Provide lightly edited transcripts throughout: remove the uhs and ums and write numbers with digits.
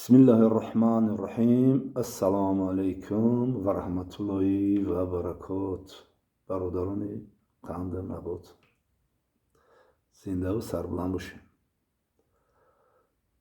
Бисмиллаҳи рраҳмани рраҳим. Ассалому алайкум ва раҳматуллоҳи ва баракот. Бародарони қанду набот, зиндаву сарбуланд бошед.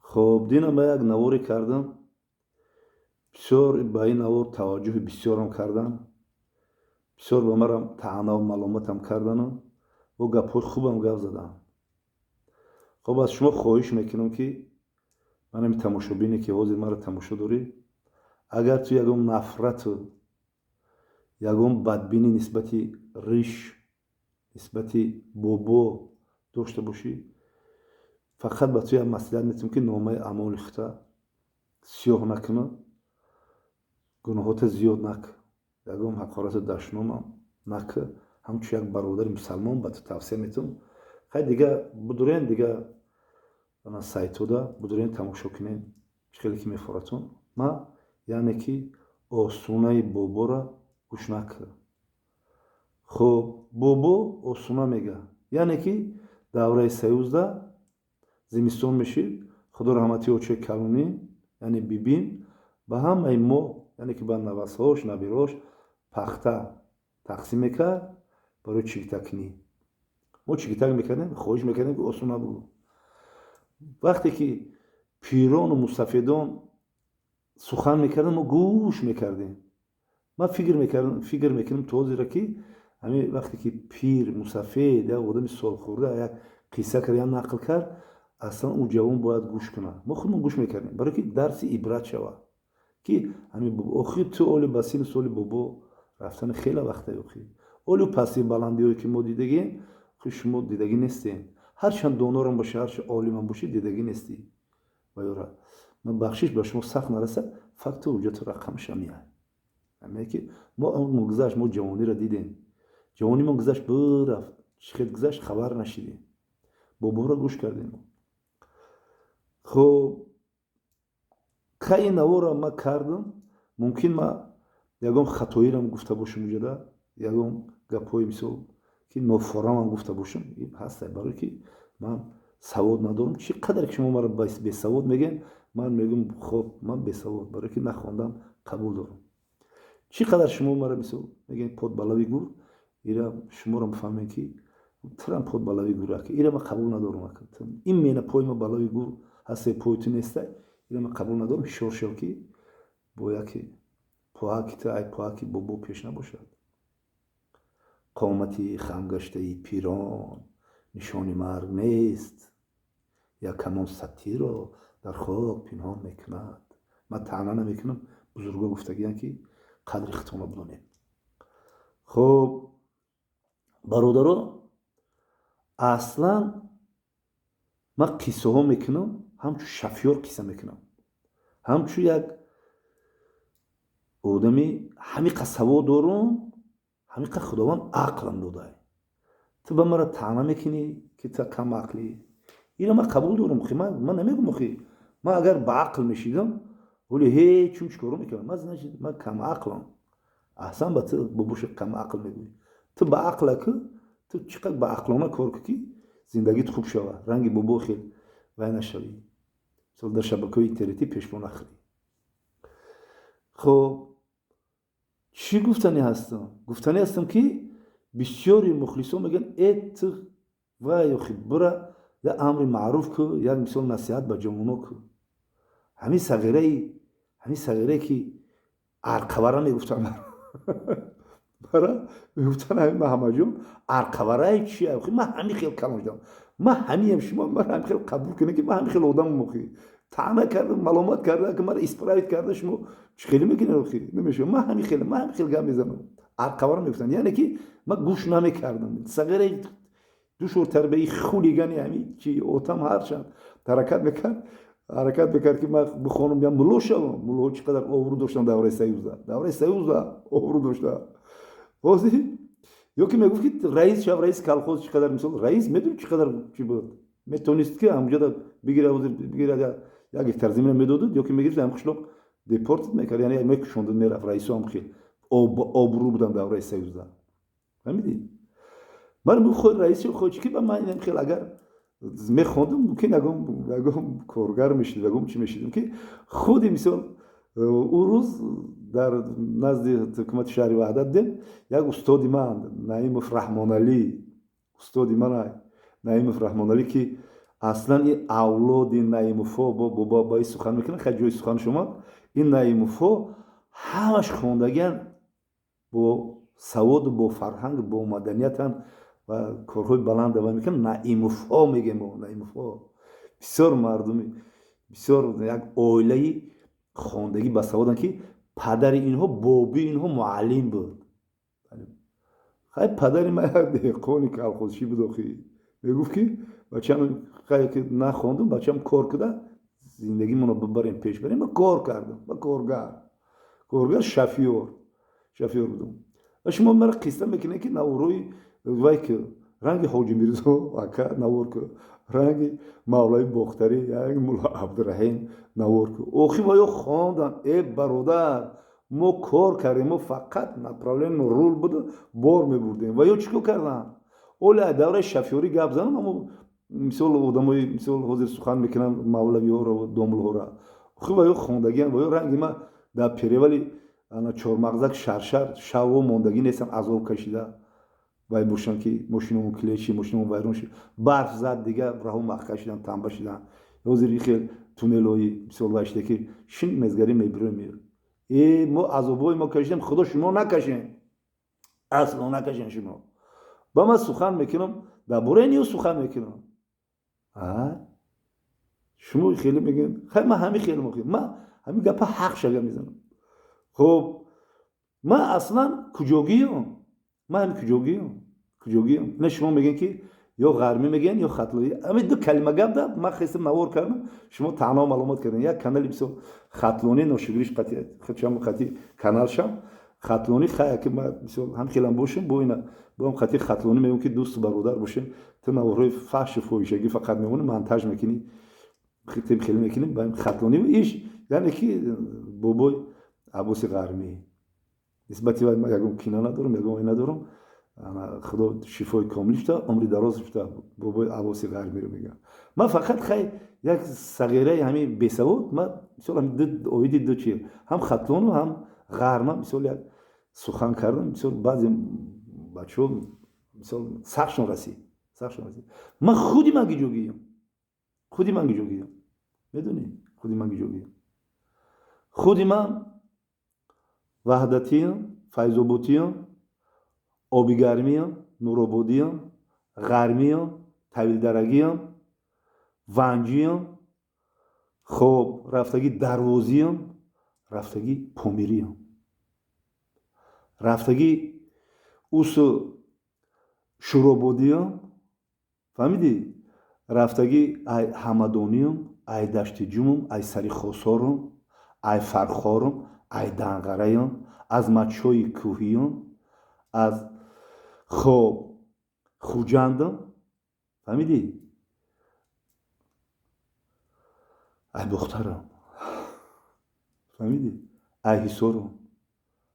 Хуб, дина ба як наворе кардам, бисёр ба ин навор таваҷҷӯҳи бисёрам кардам, бисёр ба марам таънаву маломатам кардану бо гапҳои хубам гап задам. Хуб, аз шумо хоҳиш мекунам, ки манами тамошобине, ки ҳозир маро тамошо дорӣ, агар ту ягон нафрату ягон бадбинӣ нисбати риш, нисбати бобо дошта бошӣ, фақат ба ту як маслиҳат метавонам, ки номаи аъмоли хута сиёҳ накуна, гуноҳота зиёд накун, ягон ҳақорату дашномам накун. Ҳамчун як бародари мусалмон ба ту тавсия метавонам. Хай, дига будурен, дига сайтода будурен, тамошо кунем, чӣ хеле ки мефоратон. Ма яъне ки осунаи боборо гӯш накун. Хуб, бобо осуна мега, яъне ки давраи Союзда зимистон мешид, худо раҳмати очаи калонӣ, яъне бибим, ба ҳамаи мо, яъне ки ба навасҳош, набирош пахта тақсим мекард барои чигитакунӣ. Мо чигитак мекардем, хоҳиш мекардем, ки осуна бугӯ. Вақте ки пирону мусафедон сухан мекардем, мо гӯш мекардем. Ман фикр мекунам то ҳозира, ки ҳамин вақте ки пир, мусафед, як одами солхӯрда як қисса кард, як нақл кард, аслан ӯ ҷавон бояд гӯш кунад. Мо худмон гӯш мекардем, барое ки дарси ибрат шавад, ки ҳамин охир ту оли ба синну соли бобо рафтани хеле вақте, охир олю пасти баландиҳое, ки мо дидагем, охир шумо дидагӣ нестем. Ҳарчанд донорам бошӣ, ҳарчанд олимам бошӣ, дидагӣ нестӣ. Ва ёра ман, бахшиш, ба шумо сахт нарасад, факту ҳуҷҷату рақамаша меяд. Ҳамае ки мо гузашт, мо ҷавониро дидем, ҷавонимон гузашт, бирафт, чӣ хел гузашт, хабар нашидем. Боборо гӯш кардем. Хуб, хай, ин навора ма кардам, мумкин ма ягон хатоирам гуфта бошам, уҷада ягон гапҳои, мисол, ки нофорамам гуфта бошам, ҳаста, барое ки ман савод надорам. Чӣ қадар ки шумо маро бесавод мегӯем, ман мегӯям: хоб, ман бесавод, барое ки нахондам, қабул дорам. Чӣ қадар шумо маро, мисол, мегӯем подбалави гур, ира шуморо мефаҳмем, ки турам подбалави гур, ира ман қабул надорам. Ин мена пои ма балави гур ҳасте, пои ту неста, ира ман қабул надорам. Ҳишор шав, ки бо яке поаки ту ай поаки бобо пеш набошад. Қомати хамгаштаи пирон нишони марг нест, як ҳамон сатиро дар хок пинҳон мекунад. Ман таъна намекунам, бузурго гуфтагиянд, ки қадри худтонро бидонед. Хуб, бародаро, аслан ман қиссаҳо мекунам, ҳамчун шофёр қисса мекунам, ҳамчун як одами ҳамиқа савод дорум, ҳамиқа Худованд ақлам додае. Ту ба мара таъна мекунӣ, ки ту кам ақлӣ, ира ман қабул дорам. Ман намегӯм, охи ман агар ба ақл мешидам, вале ҳеҷ чун чӣ коро мекардам? Ман, значит, ман камақлам. Аҳсан ба ту, бобоша камақл мегӯӣ. Ту ба ақла ку, ту чӣ қадр ба ақлона кор ку, ки зиндагит хуб шавад, ранги бобо хел вай нашавӣ, мисол, дар шабакаҳои интернетӣ пешво нахӯрӣ. Хуб, чӣ гуфтанӣ ҳастам? Гуфтанӣ ҳастам, ки бисёри мухлисон мегӯянд: «Э, ту вай, охи бура як амри маъруф ку, як, мисол, насиҳат ба ҷавоно ку». Ҳамин сағирае, ки арқавара мегуфтанд, бара мегуфтанд, ҳамин Маҳаммадҷон арқавараи чи? Ман ҳамин хел калон шудам, ман ҳамиам. Шумо ман ҳамин хел қабул кунед, ки ман ҳамин хел одамам. Охи таъна карда, маломат карда, ки мара исправить карда, шумо чӣ хеле мекунед? Охи намешава. Ман ҳамин хел гап мезанам. Арқавара мегуфтанд, яъне ки ман гӯш намекардам. Сағираи душвортарбияи хулигани ҳамин чи отам ҳарчанд ҳаракат мекард, ки ман бихонам, я мулло шавам. Муллоҳо чӣ қадар обрӯ доштанд давраи Союза, обрӯ доштанд. Ҳозир ё ки мегуфт, ки раис шав, раиси колхоз. Чӣ қадар, мисол, раис, медони, чӣ қадар чӣ буд, метавонист, ки ҳамҷода бигира, ҳозир бигирад, як гектар замина медодуд, ё ки мегирифт, ҳам қишлоқ депорт мекард, яъне мекушондуд, мерафт. Раисо ҳам хел обрӯ буданд давраи Союза, фаҳмидӣ? Ман мегуфт: «Хоҳ раис шав, хоҳ чӣ». Ки ба ман инам хел агар Мехондум, мумкин ягон коргар мешидим, ягон чӣ мешидим, ки худи мисол ӯ рӯз дар назди ҳукумати шаҳри Ваҳдат будем. Як устоди ман, Наимов Раҳмоналӣ, устоди ман Наимов Раҳмоналӣ, ки аслан ин авлоди Наимовҳо бо ин сухан мекунанд. Хай, ҷои суханаш омад. Ин Наимовҳо ҳамаш хондагиан, бо саводу бо фарҳанг, бо маданиятанд ва корҳои баланд давом мекунанд. Наимовҳо мегем мо, Наимовҳо бисёр мардуми, бисёр як оилаи хондагӣ басаводанд, ки падари инҳо, бобии инҳо муаллим буд. Хай, падари ман як деҳқони колхозчӣ буд. Охи мегуфт, ки бачам, хай, ки нахондум, бачам кор куда, зиндагимонро бибарем, пеш барем. Ма кор кардам, ма коргар, шофёр будам. Ва шумо мара қисса мекунед, ки наворои вай, ки ранги Ҳоҷи Мирзо ака навор ку, ранги Мавлави Бохтарӣ, ранги Мулло Абдураҳим навор ку. Охи ва ё хондан. Э, бародар, мо кор кардем, мо фақат направление рул буда, бор мебурдем. Ва ё чӣ кор карданд? Оли ай давраи шофёрӣ гап занам, амо мисол одамои, мисол, ҳозир сухан мекунанд мавлавиҳоро, домулҳоро. Охи ва ё хондагиам, ва ё ранги ма дар перевали ана Чормағзак шаршар шавво мондагӣ нестам, азоб кашида вай бошанд, ки мошинамон клечи, мошинамон вайрон шуд, барф зад, дигар раҳо маҳкам шидан, тамба шидан. Ҳозир ин хел туннелҳои мисол вай шуда, ки шин мезгарӣ мебироем, меёрем. Э, мо азобҳои мо кашидем, худо шумо накашем, асло накашем. Шумо ба ман сухан мекунам, дар бораи ниё сухан мекунам, шумо хеле мегӯем. Хай, ман ҳамин хеле, ман ҳамин гапа ҳақ шага мезанам. Хуб, ман аслан куҷогиём? Ман ҳамин куҷогиём, куҷогиём? Ина шумо мегӯем, ки ё ғармӣ мегӯян, ё хатлоӣ. Ҳамин ду калима гап да ман хестам, навор кардам, шумо таъно маълумот кардем. Як канали бисёр хатлонӣ ношукриш худшам қати каналшам хатлонӣ. Хай, ки ман бисёр ҳам хелам бошем, бо ина боам қати хатлонӣ мегӯям, ки дӯсту бародар бошем. Ту наворҳои фаҳшу фоҳишагӣ фақат мемонӣ, монтаж мекунӣ, тем хеле мекунем. Ба хатлонӣ иш, яъне ки бобой Аббоси Ғармӣ нисбати вай ман ягон кина надорам, ягон вай надорам. Худо шифои комил шуда, умри дароз шуда, бобои Аббоси Ғармиро мегӯям. Ман фақат, хай, як сағираи ҳамин бесавод. Ман мисол оиди ду чи, ҳам Хатлону ҳам Ғарма, мисол, як сухан кардам. Мисол, баъзе бачаҳо, мисол, сахшон расид, сахшон расид. Ман худи ман гиҷогиём, худи ман гиҷогиём, медонӣ, худи ман гиҷогиём? Худи ман Ваҳдатиям, Файзоботиям, Обигармиям, Нурободиям, Ғармиям, Тавилдарагиям, Ванҷиям, хоб, рафтагӣ Дарвозиям, рафтагӣ Помириям, рафтагӣ усу Шӯрободиям, фаҳмидӣ? Рафтагӣ ай Ҳамадониям, ай Даштиҷумам, ай Сари Хосорам, ай Фархорам, ай Данғараям, аз Мачҳои кӯҳиям, аз, хоб, Хуҷандам, фаҳмидӣ? Ай Бохтарам, фаҳмидӣ? Ай Ҳисорам,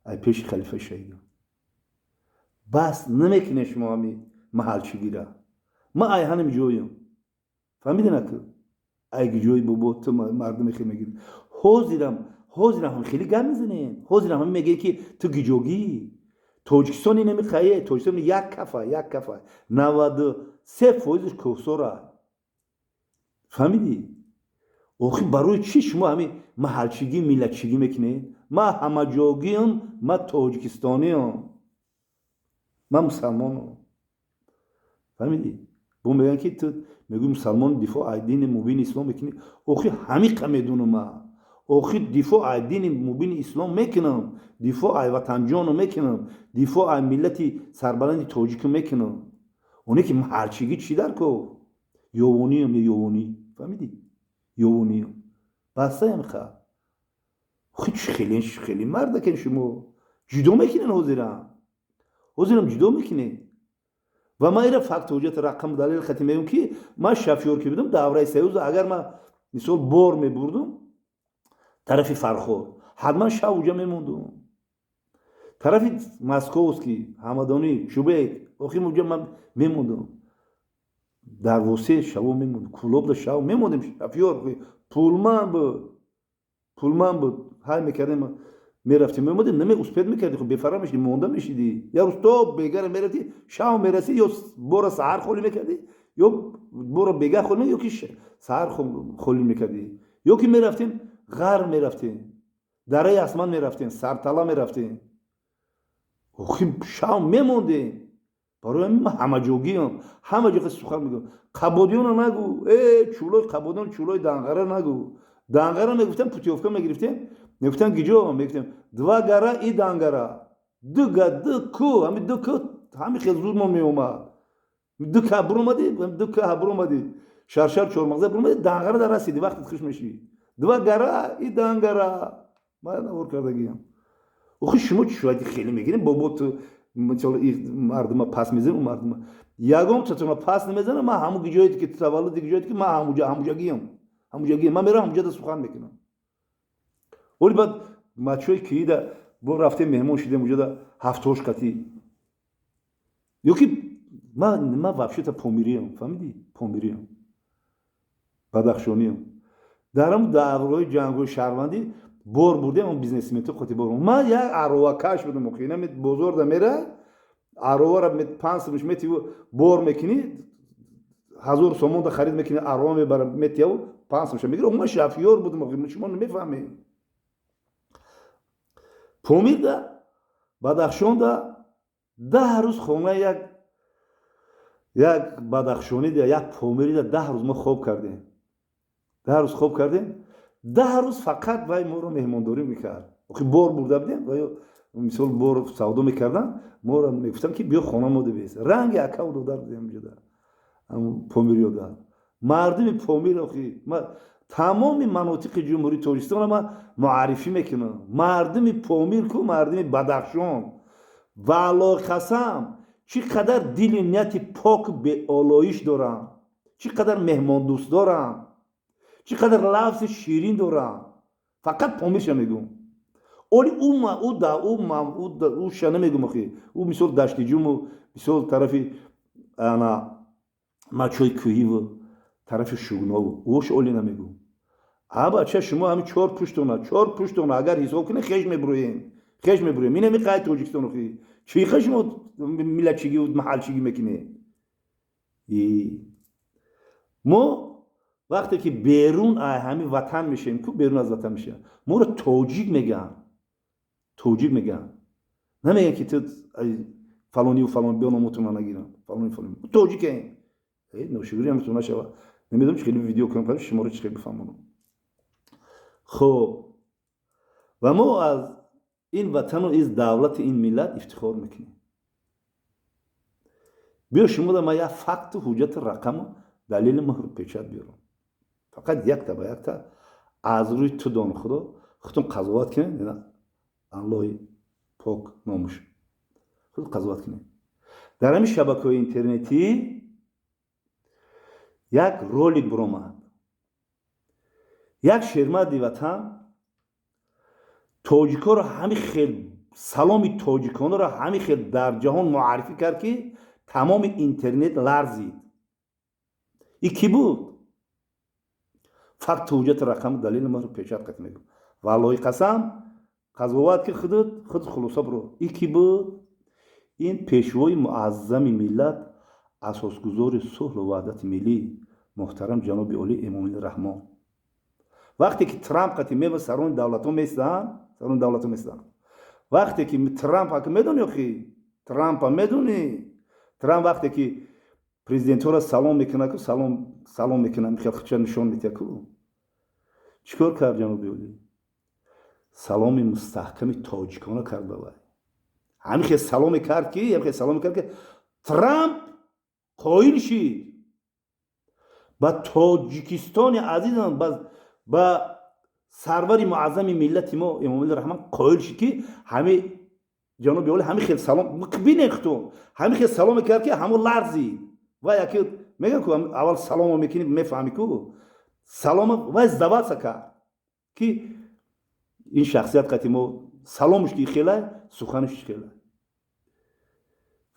ай пеши халифаи шаҳидам. Бас намекунед шумо ҳами маҳалчигира. Ман ай ҳанами ҷоям, фаҳмидӣ? Наку ай ҷои бобо ту мардуме хел мегирӣ. Ҳозирам ҳам хеле гап мезанем, ҳозирам ҳам мегӯем, ки ту гиҷогӣ. Тоҷикистон инами хае, Тоҷикистон як кафа, як кафа, 93 фоизш кӯҳсора, фаҳмидӣ? Охи барои чӣ шумо ҳамин маҳалчигӣ, миллатчигӣ мекунед? Ман ҳамаҷогиам, ман тоҷикистониам, ман мусалмонам, фаҳмидӣ? Бо мегӯянд, ки ту мегӯи мусалмон, дифоъ аз дини мубини ислом мекунӣ. Охи ҳамиқа медунам ман. Охи дифоъ аз дини мубини ислом мекунам, дифоъ аз ватанҷону мекунам, дифоъ аз миллати сарбаланди тоҷику мекунам. Оне ки маҳалчигӣ чӣ дар кор? Ёвониам ё ёвонӣ, фаҳмидӣ? Ёвониам, бастаям. Ха, охи хеле хеле мардакен шумо ҷудо мекунен. Ҳозирам ҷудо мекунед. Ва ман ира факт, ҳуҷҷат, рақам, далел хати мегӯям, ки ман шофёр ки будам давраи Союз, агар ман, мисол, бор мебурдум тарафи Фархор, ҳатман шав уҷа мемондум, тарафи Московский, Ҳамадонӣ, Шубек, охи уҷа ман мемондум. Дар Восе шаво мемондем, Кӯлобда шав мемондем. Шофёр пулман буд, пулман буд, ҳай мекардем, мерафтем, меомадем, наме успеть мекардӣ, хуб бефара мешидӣ, монда мешидӣ. Як рӯз то бегара мерафтӣ, шав мерасӣ, ё бора саҳар холӣ мекардӣ, ё бора бегаҳ холӣ, ё ки саҳар холӣ мекардӣ. Ё ки мерафтем ғарб, мерафтем Дараи Асман, мерафтем Сартала, мерафтем. Охи, шав мемондем. Барои ҳамин ман ҳамаҷогиам, ҳама ҷо сухан мегӯям. Қабодиёна нагӯ, э чӯлои Қабодиён, чӯлои Данғара нагӯ. Данғара мегуфтам, путёвка мегирифтем, мегуфтам гиҷо, мегуфтем: два гора и Дангара, ду га, ду ку. Ҳами ду ку, ҳами хел зуд мо меомад. Ду ка буромадӣ, ду ка буромадӣ, Шаршар, Чормағза буромадӣ, Данғара да расидӣ, вақтат хуш мешӣ. Два гора и Дангара ман навор кардагиям. Охи, шумо чӯади хеле мегирем, бобо, ту мисол мардума пас мезанем, у мардума ягон татуна пас намезанам. Ман ҳамун ҷое ки таваллуди, ҷое ки ман ҳамуҷа, ҳамуҷагиям, ҳамуҷагиям, ман меравам, ҳамуҷада сухан мекунам. Оли баъд мачои киида бо рафтем, меҳмон шидем уҷада, ҳафтош қатӣ. Ё ки ман вообще-то помириям, фаҳмидӣ? Помириям, бадахшониям. Дар ҳамун давраҳои ҷангҳои шаҳрвандӣ бор бурдем, он бизнесменто хоти бор. Ман як аровакаш будам. Охи, инами бозорда мера, аровара 5 сумш метиву бор мекунӣ, 1000 сомонда харид мекунӣ, арова мебара, метияву 5 сумша мегири. Ман шофёр будам. Охи, шумо намефаҳмед. Помирда, Бадахшонда 10 рӯз хона як бадахшонида, як помирида 10 рӯз мо хоб кардем, 10 рӯз хоб кардем. 10 рӯз фақат вай моро меҳмондорӣ мекард. Охи, бор бурда будем ва мисол бор савдо мекардан, моро мегуфтам, ки биё хона мо дибес. Ранги акаву додар будем ҷуда помириёда. Мардуми Помир, охи, тамоми манотиқи Ҷумҳурии Тоҷикистонро ман муаррифӣ мекунам. Мардуми Помир ку, мардуми Бадахшон, валлоҳи қасам, чӣ қадар дили нияти поку беолоиш дорам, чӣ қадар меҳмондӯст дорам, чӣ қадар лафзи ширин дорам. Фақат Помирша мегӯм. Оли ӯ ша намегӯм. Охи, ӯ мисол Даштиҷуму, мисол тарафи ана Мачои кӯҳиву тарафи Шугнову, ӯш оли намегӯм. А бача, шумо ҳами чор пуштона, чор пуштона агар ҳисоб кунед, хеш мебуроем, хеш мебуроем. Инами қай Тоҷикистон. Охи, чиқа шумо миллатчигию маҳалчигӣ мекунед? Мо вақте ки берун ҳами ватан мешавем ку, берун аз ватан мешавем, моро тоҷик мегӯянд, тоҷик мегӯянд. Намегӯянд, ки ту фалонию фалон, биё номотона нагирам, фалони фалони. Тоҷикем. Ношукрӣ ҳам нашава. Намедонам, чӣ хеле видео кунам, шуморо чӣ хел бифаҳмонам. Хуб, ва мо аз ин ватану из давлати ин миллат ифтихор мекунем. Биё, шумо да ман як факту ҳуҷҷати рақаму далели муҳру печат биёрам, фақат якта ба якта аз рӯи ту дону худо худтон қазоват кунед. Аллоҳи пок номуш, худ қазоват кунед. Дар ҳамин шабакаҳои интернетӣ як ролик буромад. Як шермарди ватан тоҷикоро ҳами хел, саломи тоҷиконро ҳами хел дар ҷаҳон муаррифӣ кард, ки тамоми интернет ларзид. И кӣ буд? Факту ҳуҷҷати рақаму далели муҳру печат қат мегӯ. Валлоҳи қасам, қазоват ки худут худ хулоса биро. И кӣ буд? Ин пешвои муаззами миллат, асосгузори сулҳу ваҳдати миллӣ, муҳтарам ҷаноби олӣ Эмомалӣ Раҳмон. Вақте ки Трамп қати мева, сарони давлатҳо местаанд, сарони давлатҳо местаанд. Вақте ки Трамп, ака, медони, охи, Трампа медонӣ? Трамп вақте ки президентҳоро салом мекунад ку, салом, салом мекунад, михел хича нишон медиҳад ку. Чӣ кор кард ҷаноби олӣ? Саломи мустаҳками тоҷикона кард ба вай. Ҳамин хел саломе кард, ки ҳамин хел саломе кард, ки Трамп қоил шид ба Тоҷикистони азизам, ба сарвари муаззами миллати мо Эмомалӣ Раҳмон қоил шид, ки ҳами ҷаноби олӣ ҳамин хел салом, бинед худтон, ҳамин хел саломе кард, ки ҳамон ларзид. Вай яки мегӯям ку, аввал саломо мекунӣ, мефаҳмӣ ку салома. Вай сдаваться кард, ки ин шахсият қати мо саломуш ки хелай, суханаш хелай.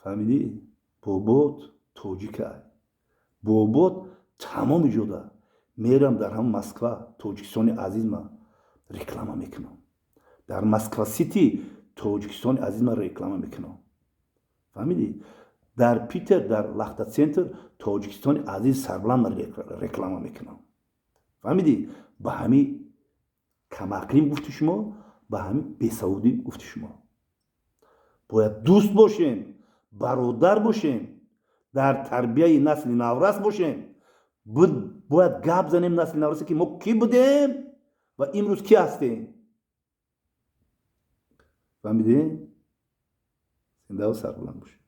Фаҳмидӣ? Бобот тоҷикай. Бобот тамоми ҷода мерам, дар ҳам Москва Тоҷикистони азизма реклама мекунам, дар Москва Сити Тоҷикистони азизма реклама мекунам, фаҳмидӣ? Дар Питер, дар Лахта Центр Тоҷикистони азиз сарбаланд реклама мекунам, фаҳмидӣ? Ба ҳами камақлим гуфти шумо, ба ҳами бесаводӣ гуфти шумо, бояд дӯст бошем, бародар бошем, дар тарбияи насли наврас бошем. Бояд гап занем насли наврасе, ки мо кӣ будем ва имрӯз кӣ ҳастем, фаҳмидем? Зиндаву сарбаланд бошем.